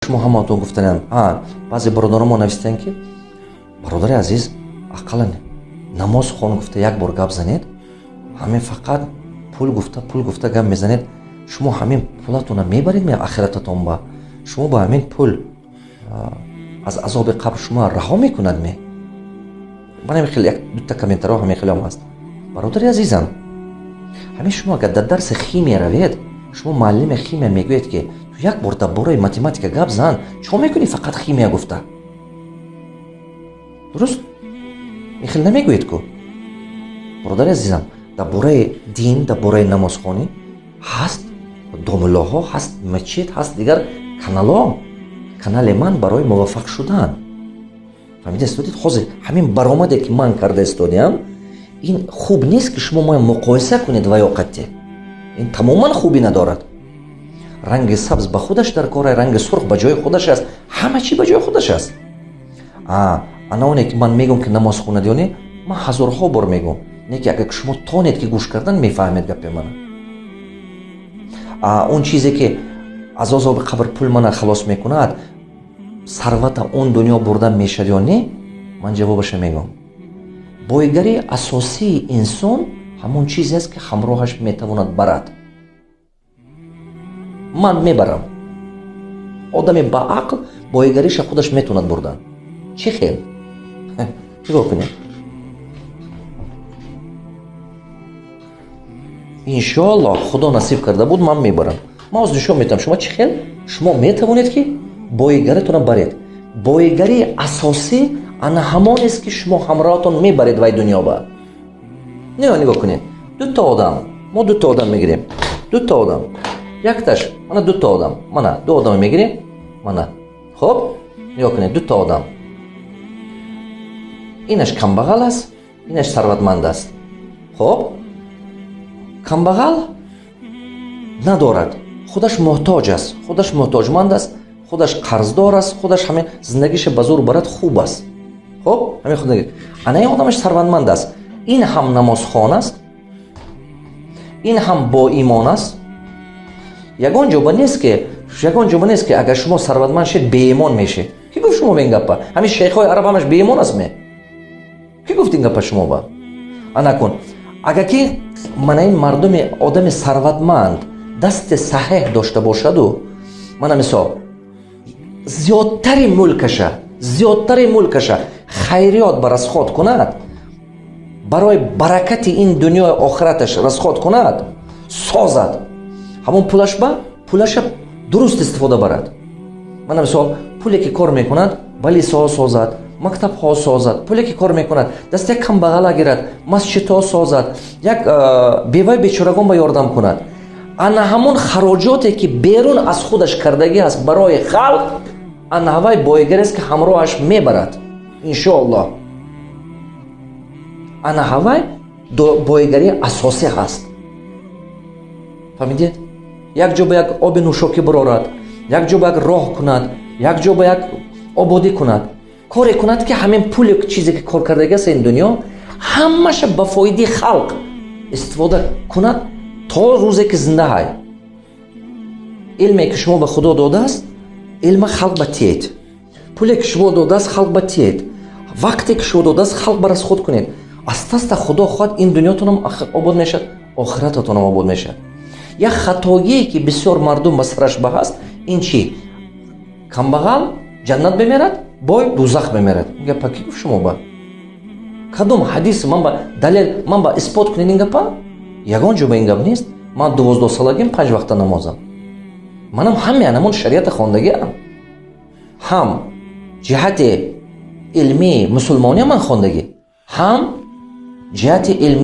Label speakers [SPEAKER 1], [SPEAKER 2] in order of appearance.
[SPEAKER 1] Шумо ҳамаатон гуфтанам, баъзе бародаромо навистанд, ки бародари азиз, ақаллан намоз хон гуфта як бор гап занед. Ҳамин фақат пул гуфта, пул гуфта гап мезанед. Шумо ҳамин пулатонро мебаред ахирататон ба шумо, ба ҳамин пул аз азоби қабр шумо раҳо мекунад ме? Ман ҳамин хел як дута комментариҳо ҳамин хелам ҳаст. Бародари азизам, ҳамин шумо агар дар дарси химия равед, шумо муаллими химия мегӯед, ки ту як бор дар бораи математика гап зан, чӣ мекунӣ фақат химия гуфта? Дуруст, ин хел намегӯед ку? Бародари азизам, дар бораи дин, дар бораи намозхонӣ ҳаст домуллоҳо, ҳаст мачид, ҳаст дигар каналҳо. Канали ман барои муваффақ шудан, фаҳмида истодед? Ҳозир ҳамин баромаде, ки ман карда истодиам, ин хуб нест, ки шумо ман муқоиса кунед ва ё қатъе. Ин тамоман хубӣ надорад. Ранги сабз ба худаш дар кора, ранги сурх ба ҷои худаш аст, ҳама чӣ ба ҷои худаш аст. Ана оне ки ман мегӯм, ки намоз хонад ё не, ман ҳазорҳо бор мегӯм, не ки агар шумо тонед, ки гӯш кардан мефаҳмед гапи мана. Он чизе, ки аз азоби қабр пул мана халос мекунад, сарвата он дунё бурда мешавад ё не, ман ҷавобаша мегӯм. Бойгарии асосии инсон ҳамон чизест, ки ҳамроҳаш метавонад барад. Ман мебарам. Одами баақл бойгариша худаш метавонад бурдан. Чӣ хел? Нигоҳ кунед. Иншоаллоҳ, Худо насиб карда буд, ман мебарам. Ман оз нишон метавам шумо, чӣ хел шумо метавонед, ки бойгаритонро баред. Бойгарии асосӣ ана ҳамонест, ки шумо ҳамроҳатон мебаред вай дунё ба. Нигоҳ кунед, дута одам, мо дута одам мегирем, дута одам, якташ мана, дута одам, мана ду одам мегирем, мана. Хуб, нигоҳ кунед, дута одам: инаш камбағал аст, инаш сарватманд аст. Хуб, камбағал надорад, худаш муҳтоҷ аст, худаш муҳтоҷманд аст, худаш қарздор аст, худаш ҳамин зиндагиша ба зур барад, хуб аст. Хуб, ҳамин худ. Ана ин одамаш сарватманд аст. Ин ҳам намозхон аст, ин ҳам боимон аст. Ягон ҷоба нест, ки ягон ҷоба нест, ки агар шумо сарватманд шед, беимон мешед. Ки гуфт шумо ба ин гапа? Ҳамин шейхҳои араб ҳамаш беимон аст ме? Ки гуфт ин гапа шумо ба? Ана кун, агар ки мана ин мардуми одами сарватманд дасти саҳеҳ дошта бошаду, мана мисол, зиёдтари мулкаша, зиёдтари мулкаша хайриёт ба расход кунад, барои баракати ин дунёи охираташ расход кунад, созад, ҳамон пулаш ба пулаша дуруст истифода барад. Мана мисол, пуле ки кор мекунад, балисоҳо созад, мактабҳо созад, пуле ки кор мекунад, даст як камбағала гирад, масҷидҳо созад, як бевай бечорагон ба ёрдам кунад. Ана ҳамон хароҷоте, ки берун аз худаш кардагӣ аст барои халқ, ана ҳавай боигарест, ки ҳамроҳаш мебарад, иншоаллоҳ. Ана ҳавай боигарии асосӣ ҳаст, фаҳмидед? Як ҷо ба як оби нӯшокӣ бирорад, як ҷо ба як роҳ кунад, як ҷо ба як ободӣ кунад, коре кунад, ки ҳамин пули чизе, ки кор кардагӣ аст ин дунё, ҳамаша ба фоидаи халқ истифода кунад то рӯзе ки зинда ҳай. Илме, ки шумо ба Худо додааст, илма халқ ба тиед, пуле, ки шумо додааст, халқ ба тиед, вақте ки шумо додааст, халқ ба расход кунед. Аста аста, Худо хоҳад, ин дунётонам обод мешавад, охирататонам обод мешавад. Як хатогие, ки бисёр мардум ба сараш ба ҳаст, ин чӣ? Камбағал ҷаннат мемерад, бой дузах мемерад. Ин гапа ки гуфт шумо ба? Кадом ҳадис ман ба далел, ман ба исбот кунед ин гапа? Ягон ҷо ба ин гап нест. Ман 12-солагим панҷ вақта намозам. Манам ҳаме анамон шариата хондагиам, ҳам ҷиҳати илмии мусулмониам ман хондагӣ, ҳам ҷиҳати илмӣ.